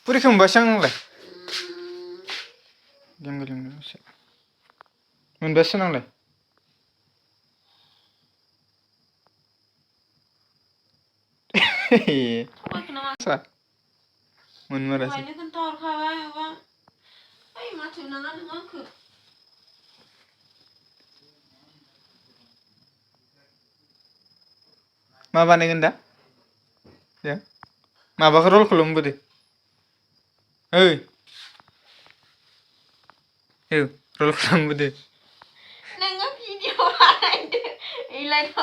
पुरिखौ मोनबासो आंलाय गेम गेलेनो मोनबासो नांलाय मोनमारासै मा बानायगोन दा जों माबाखौ रल खालामबोदो ओइ रल खालामबोदो नोङो भिडिअ बानायदो एलायथ'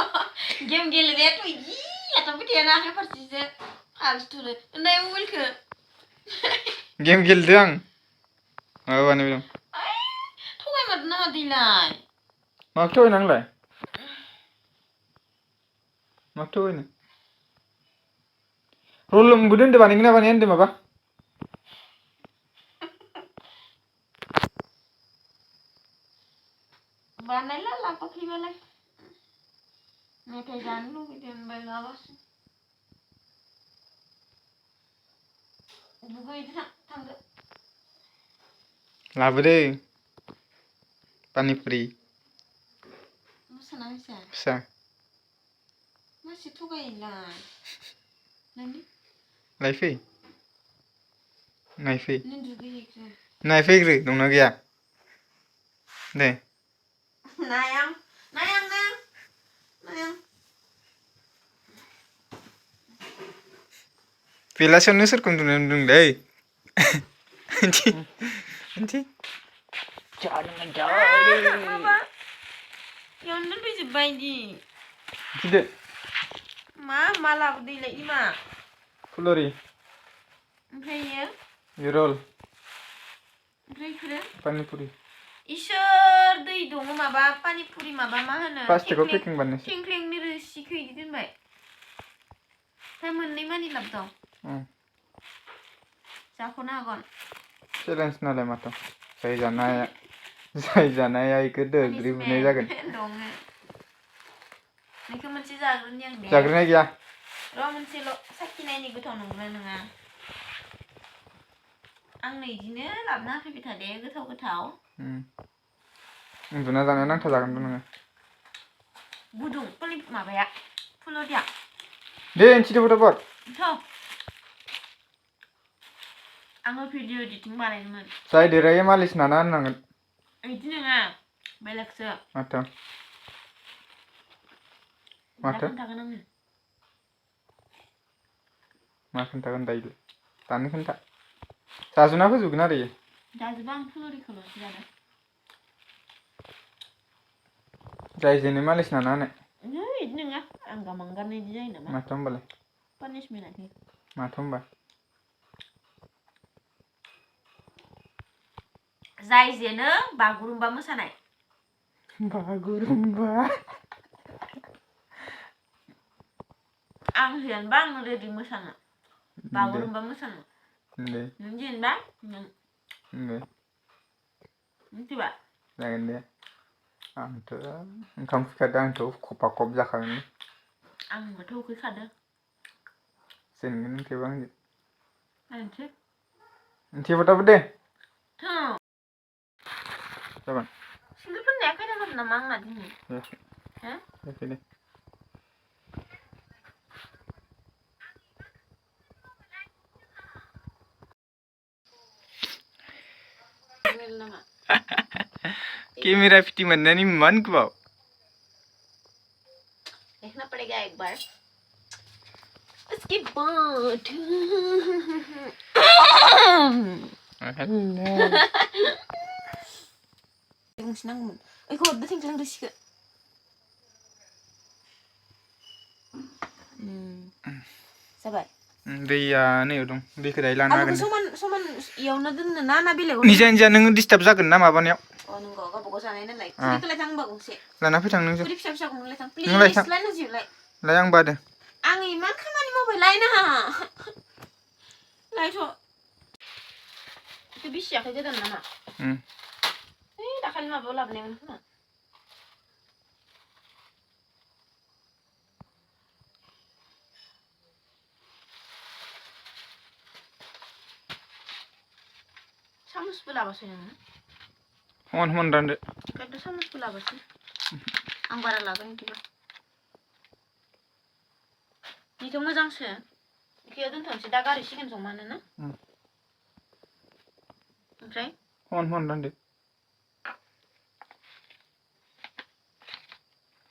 गेम गेलेनायाथ' इदि लाथाबबाय थायाना आखाइ फारसेजों फालथुनो नै मबाइलखौ गेम गेलेदो आं माबा बानायदों थगायमारदो नामा दैलाय माखौ थगायनो आंलाय माखौ थगायनो रल मोनबोदो होनदो बानायगोन ना बानाया होनदो माबा बानायला लाफाखैबालाय मेथाइ जानो लुगैदों होनबाय लाबासो दुगैदो थांदो लाबोदो पानिपुरि मोसाना फैसा फिसा मासे थगायोलाय नायनि लायफै नायफै नों दुगैहैग्रो नायफैग्रो दंना गैया दे नायां बेलासियावनो सोरखौ उन्दुनाय नुदोंलै मिथि माबा बेयावनो दोनफैजोब्बाय इदि गिदो मा लाबोदैलाय इमा फुलरि ओमफ्रायो रल ओमफ्राय इफोरो पानिपुरि इसोर दै दङ माबा पानिपुरि माबा मा होनो प्लास्टिकआव पेकिं बानायसै थेंख्लेंनि रोसिखौ इदि दोनबाय ओमफ्राय मोननै मानि लाबोदों जाख'नो हागोन चेलेन्ज नालाय माथो जाय जानाया इखौ दोग्रि बुनाय जागोन दङ नोंखौ मोनसे जाग्रोनि आं दे जाग्रोनाय गैया र' मोनसेल' साखिनायनि गोथाव नंगौना नङा आंनो इदिनो लाबोना होफैबाय थादे गोथाव उन्दुना जानाया नांथा जागोन नोङो गुदुं माबाया फुलरिया दे इन्थिदो फटाफट आङो भिडिअ एडिटिं बानायदोंमोन जाय देरहायो मालिस नाना होननांगोन बिदि नङा बेलेगसो माथो खोन्थागोन आङो मा खोन्थागोन दानो खोन्था जाजुना फोजोबगोन आरो जाजोबा आं फुलरिखौल'सो जादों जाय जेनो मालिस नाना होनो बिदि नङा आं गामांगारनो बिदि जायो नामा माथो होमबालाय पानिसमेन्टआ माथो होमबा जाय जेनो बागुरुम्बा मोसानाय बागुरुम्बा आं जेनबा आं रेडि मोसानो बागुरुम्बा मोसानो नों जेनबा नों मिथिबाय जागोन दे आंथ' ओंखाम उखैखादों आंथ' खफा खफ जाखागोन आंबोथ' उखैखादों जेनगोन नों थेवबो आंजों नायनोसै थेवबाबो दे जागोन सिंगि फोननाया खैथा जादों नामा आंना दिनै जायाखै दे कैमरा फिटिंग बनने में मन क्यों देखना पड़ेगा एक बार उसके बाद गंसेनांगौमोन ओइखौ हरदो थेंख्लें रोसिखौ जाबाय दैया नैयाव दं दैखौ दायो लानो हागोन समान इयावनो दोननो ना बेलेगाव निजा नोङो डिस्टार्ब जागोन ना माबानायाव नंगौ गावबागाव जानाय नालाय खुरिखौलाय थां होनबा गंसे लाना फैथां नोंसो खुरि फिसा फिसाखौलाय थां नों लाय थां प्लिज लाय लाय आं बादो आं इमान खामानि मावबाय लायनाङा लायथ' बेखौ बिसियाखै गोदान नामा दाखालि माबायाव लाबोनायमोन खोमा सामुसबो लाबासै नोङो समान रानदो ओंखायनोथ' सामुसबो लाबासै आं बारा लागोन बिदिबा बेथ' मोजांसो बेखौ दोनथ'नोसै दा गारहैसिगोन जमानो ना ओमफ्राय समान रानदो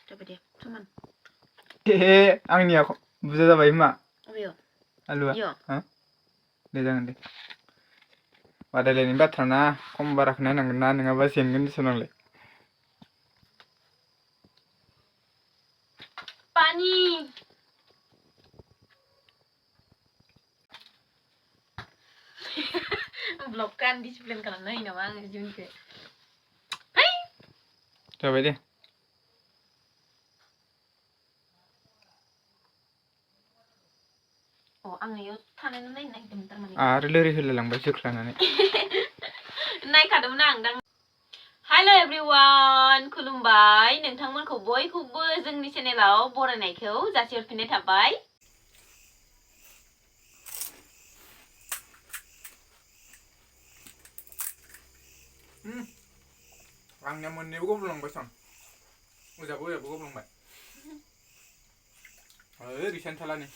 जाबाय दे समान आंनिया बुरजा जाबाय मा अबेयाव आलुआ दे जागोन दे बादायलायनायनि बाथ्रा ना खम बाराखौ नायनांगोन ना नङाबा जेनगोन दिसन आंलाय पानि ब्लगखौ आनडिसिप्लिन खालामना होयो नामा आङो जिउनिखौ जाबाय दे आं इयाव थानायनो नायनो नागिरदोंमोन थारमाने आरो लोरि होलायलांबाय जोख्लानानै नायखादोंमोन आं दां हेल' एभ्रिवान खुलुमबाय नोंथांमोनखौ बयखौबो जोंनि चेनेलाव बरायनायखौ जासिहरफिननाय थाबाय आंनिया मोननैबो गब्लंबाय सन ओजाबो ओजाबो गब्लंबाय ओइ रिसेन्ट थालानि